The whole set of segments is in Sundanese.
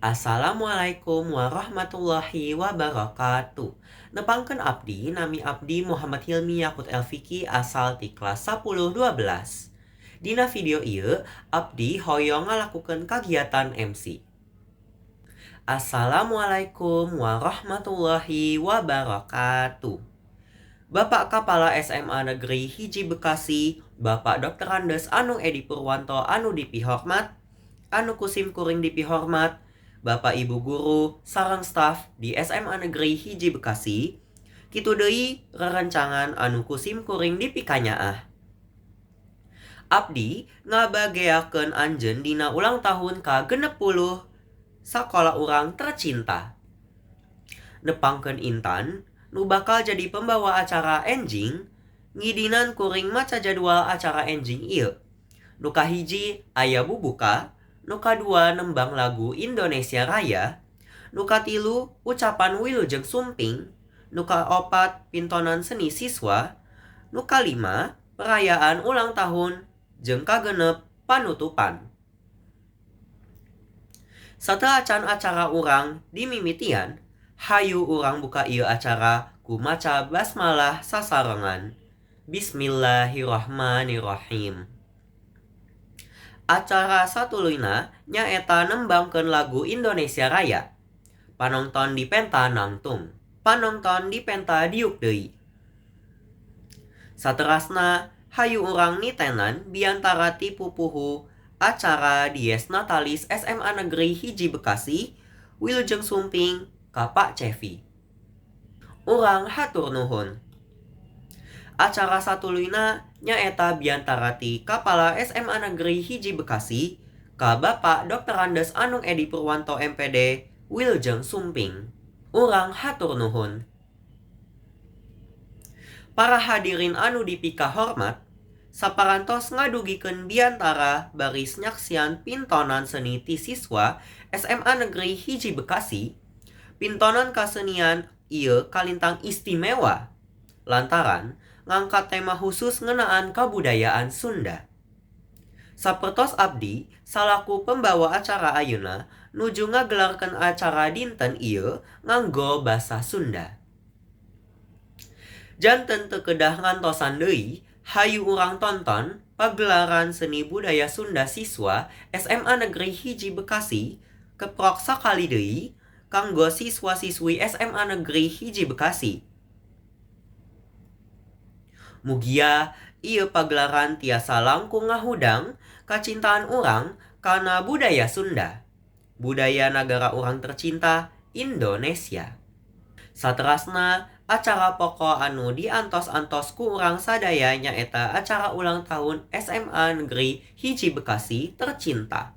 Assalamualaikum warahmatullahi wabarakatuh. Nepangkeun abdi, nami abdi Muhammad Hilmi Yakut Elfiki asal ti kelas 10 12. Dina video ieu abdi hoyong ngalakukeun kagiatan MC. Assalamualaikum warahmatullahi wabarakatuh. Bapak Kepala SMA Negeri 1 Bekasi, Bapak Drs. Anung Edi Purwanto anu dipihormat, anu ku sim kuring dipihormat, Bapak Ibu guru sareng staf di SMA Negeri 1 Bekasi, kitu deui rerencangan anu ku sim kuring dipikanyaah. Abdi ngabageakeun anjeun dina ulang tahun ka 60 sakola urang tercinta. Nepangkeun Intan, nu bakal jadi pembawa acara enjing, ngidinan kuring maca jadwal acara enjing ieu. Nu kahiji aya bubuka, nu kadua nembang lagu Indonesia Raya, nu katilu ucapan wilujeng sumping, nu kaopat pintonan seni siswa, nu kalima perayaan ulang tahun, jeung kagenep panutupan. Sateuacan acara urang dimimitian, hayu urang buka ieu acara ku maca basmalah sasarengan. Bismillahirrahmanirrahim. Acara satuluyna nyaeta nembangkeun lagu Indonesia Raya. Panongton dipenta nangtung. Panongton dipenta diuk deui. Saterasna hayu urang nitenan biantara ti pupuhu acara Dies Natalis SMA Negeri 1 Bekasi, wilujeng sumping ka Pak Cevi. Urang hatur nuhun. Acara satuluyna nyaeta biantara ti Kapala SMA Negeri 1 Bekasi ka Bapak Drs. Anung Edi Purwanto MPD, wilujeng sumping. Urang hatur nuhun. Para hadirin anu dipikahormat, saparantos ngadugikeun biantara baris nyaksian pintonan seni ti siswa SMA Negeri 1 Bekasi. Pintonan kasenian ieu kalintang istimewa lantaran ngangkat tema khusus ngeunaan kabudayaan Sunda. Sapertos abdi salaku pembawa acara ayeuna nuju ngagelarkeun acara dinten ieu nganggo basa Sunda. Janten teu kedah ngantosan deui, hayu urang tonton pagelaran seni budaya Sunda siswa SMA Negeri 1 Bekasi keprok sakali deui kanggo siswa-siswi SMA Negeri 1 Bekasi. Mugia ieu pagelaran tiasa langkung ngahudang kacintaan urang kana budaya Sunda, budaya nagara urang tercinta, Indonesia. Saterasna acara pokok anu diantos-antos ku urang sadaya nyaeta acara ulang tahun SMA Negeri 1 Bekasi tercinta.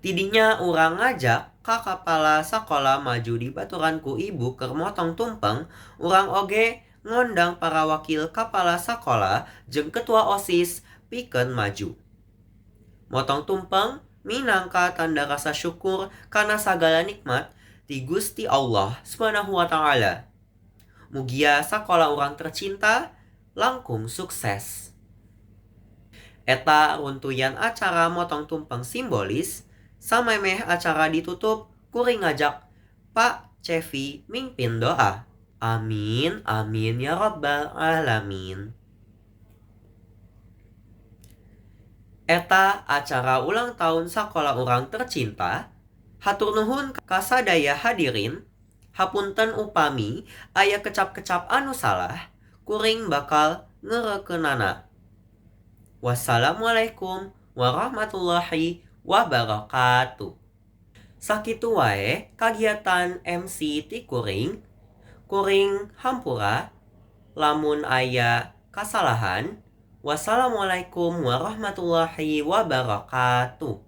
Tidinya urang ngajak ka kapala sakola maju dibaturan ku ibu keur motong tumpeng, urang oge ngondang para wakil kapala sakola jeung ketua OSIS pikeun maju. Motong tumpeng minangka tanda rasa syukur kana sagala nikmat ti Gusti Allah Subhanahu wa taala. Mugia sakola urang tercinta langkung sukses. Eta runtuyan acara motong tumpeng simbolis, samemeh acara ditutup kuring ngajak Pak Cevi mingpin doa. Amin amin ya rabbal alamin. Eta acara ulang tahun sakola urang tercinta. Hatur nuhun ka sadaya hadirin. Hapunten upami aya kecap-kecap anu salah, kuring bakal ngeurekeunana. Wassalamualaikum warahmatullahi wabarakatuh. Sakitu wae kagiatan MC ti kuring. Kuring hampura lamun aya kasalahan. Wassalamualaikum warahmatullahi wabarakatuh.